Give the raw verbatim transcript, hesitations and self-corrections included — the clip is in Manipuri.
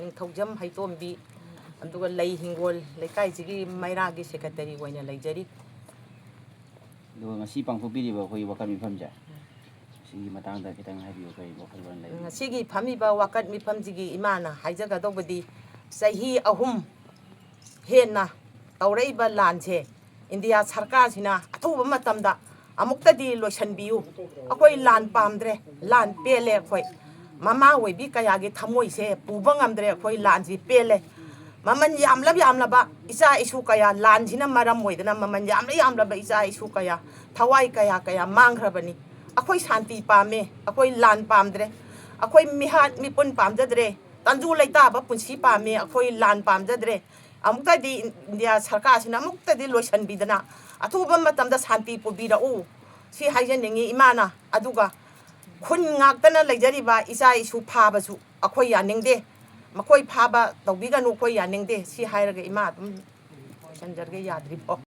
ꯅꯤꯡꯊꯧꯖꯝ ꯍꯩꯇꯣꯝꯕꯤ, ꯑꯗꯨꯒ ꯂꯩ ꯍꯤꯡꯒꯣꯜ ꯂꯩꯀꯥꯏꯁꯤꯒꯤ ꯃꯩꯔꯥꯒꯤ ꯁꯦꯀ꯭ꯔꯦꯇꯔꯤ ꯑꯣꯏꯅ ꯂꯩꯖꯔꯤ꯫ ꯑꯗꯨꯒ ꯉꯁꯤ ꯄꯥꯡꯊꯣꯛꯄꯤꯔꯤꯕ ꯑꯩꯈꯣꯏꯒꯤ ꯋꯥꯀꯠ ꯃꯤꯐꯝꯁꯦ, ꯁꯤꯒꯤ ꯃꯇꯥꯡꯗ ꯈꯤꯇꯪ ꯍꯥꯏꯕꯤꯌꯨ, ꯀꯔꯤ ꯋꯥꯈꯜꯂꯣꯟ ꯂꯩ? ꯉꯁꯤꯒꯤ ꯐꯝꯃꯤꯕ ꯋꯥꯀꯠ ꯃꯤꯐꯝꯁꯤꯒꯤ ꯏꯃꯥꯅ ꯍꯥꯏꯖꯒꯗꯧꯕꯗꯤ, ꯆꯍꯤ ꯑꯍꯨꯝ ꯍꯦꯟꯅ ꯇꯧꯔꯛꯏꯕ ꯂꯥꯟꯁꯦ ꯏꯟꯗꯤꯌꯥ ꯁꯔꯀꯥꯔꯁꯤꯅ ꯑꯊꯨꯕ ꯃꯇꯝꯗ ꯑꯃꯨꯛꯇꯗꯤ ꯂꯣꯏꯁꯤꯟꯕꯤꯌꯨ꯫ ꯑꯩꯈꯣꯏ ꯂꯥꯟ ꯄꯥꯝꯗ꯭ꯔꯦ, ꯂꯥꯟ ꯄꯦꯜꯂꯦ꯫ ꯑꯩꯈꯣꯏ ꯃꯃꯥ ꯑꯣꯏꯕꯤ ꯀꯌꯥꯒꯤ ꯊꯃꯣꯏꯁꯦ ꯄꯨꯕ ꯉꯝꯗ꯭ꯔꯦ꯫ ꯑꯩꯈꯣꯏ ꯂꯥꯟꯁꯤ ꯄꯦꯜꯂꯦ꯫ ꯃꯃꯜ ꯌꯥꯝꯂꯕ ꯌꯥꯝꯂꯕ ꯏꯆꯥ ꯏꯁꯨ ꯀꯌꯥ ꯂꯥꯟꯁꯤꯅ ꯃꯔꯝ ꯑꯣꯏꯗꯅ ꯃꯃꯜ ꯌꯥꯝꯂ ꯌꯥꯝꯂꯕ ꯏꯆꯥ ꯏꯁꯨ ꯀꯌꯥ, ꯊꯋꯥꯏ ꯀꯌꯥ ꯀꯌꯥ ꯃꯥꯡꯈ꯭ꯔꯕꯅꯤ꯫ ꯑꯩꯈꯣꯏ ꯁꯥꯟꯇꯤ ꯄꯥꯝꯃꯦ, ꯑꯩꯈꯣꯏ ꯂꯥꯟ ꯄꯥꯝꯗ꯭ꯔꯦ꯫ ꯑꯩꯈꯣꯏ ꯃꯤꯍꯥꯠ ꯃꯤꯄꯨꯟ ꯄꯥꯝꯖꯗ꯭ꯔꯦ꯫ ꯇꯟꯖꯨ ꯂꯩꯇꯥꯕ ꯄꯨꯟꯁꯤ ꯄꯥꯝꯃꯤ꯫ ꯑꯩꯈꯣꯏ ꯂꯥꯟ ꯄꯥꯝꯖꯗ꯭ꯔꯦ꯫ ꯑꯃꯨꯛꯇꯗꯤ ꯏꯟꯗꯤꯌꯥ ꯁꯔꯀꯥꯔꯁꯤꯅ ꯑꯃꯨꯛꯇꯗꯤ ꯂꯣꯏꯁꯤꯟꯕꯤꯗꯅ ꯑꯊꯨꯕ ꯃꯇꯝꯗ ꯁꯥꯟꯇꯤ ꯄꯨꯕꯤꯔꯛꯎ, ꯁꯤ ꯍꯥꯏꯖꯅꯤꯡꯉꯤ ꯏꯃꯥꯅ꯫ ꯑꯗꯨꯒ ꯈꯨꯟ ꯉꯥꯛꯇꯅ ꯂꯩꯖꯔꯤꯕ ꯏꯆꯥ ꯏꯁꯨ ꯐꯥꯕꯁꯨ ꯑꯩꯈꯣꯏ ꯌꯥꯅꯤꯡꯗꯦ꯫ ꯃꯈꯣꯏ ꯐꯥꯕ ꯇꯧꯕꯤꯒꯅꯨ, ꯑꯩꯈꯣꯏ ꯌꯥꯅꯤꯡꯗꯦ꯫ ꯁꯤ ꯍꯥꯏꯔꯒ ꯏꯃꯥ ꯑꯗꯨꯝ ꯂꯣꯏꯁꯤꯟꯖꯔꯒꯦ, ꯌꯥꯗ꯭ꯔꯤꯕꯣ?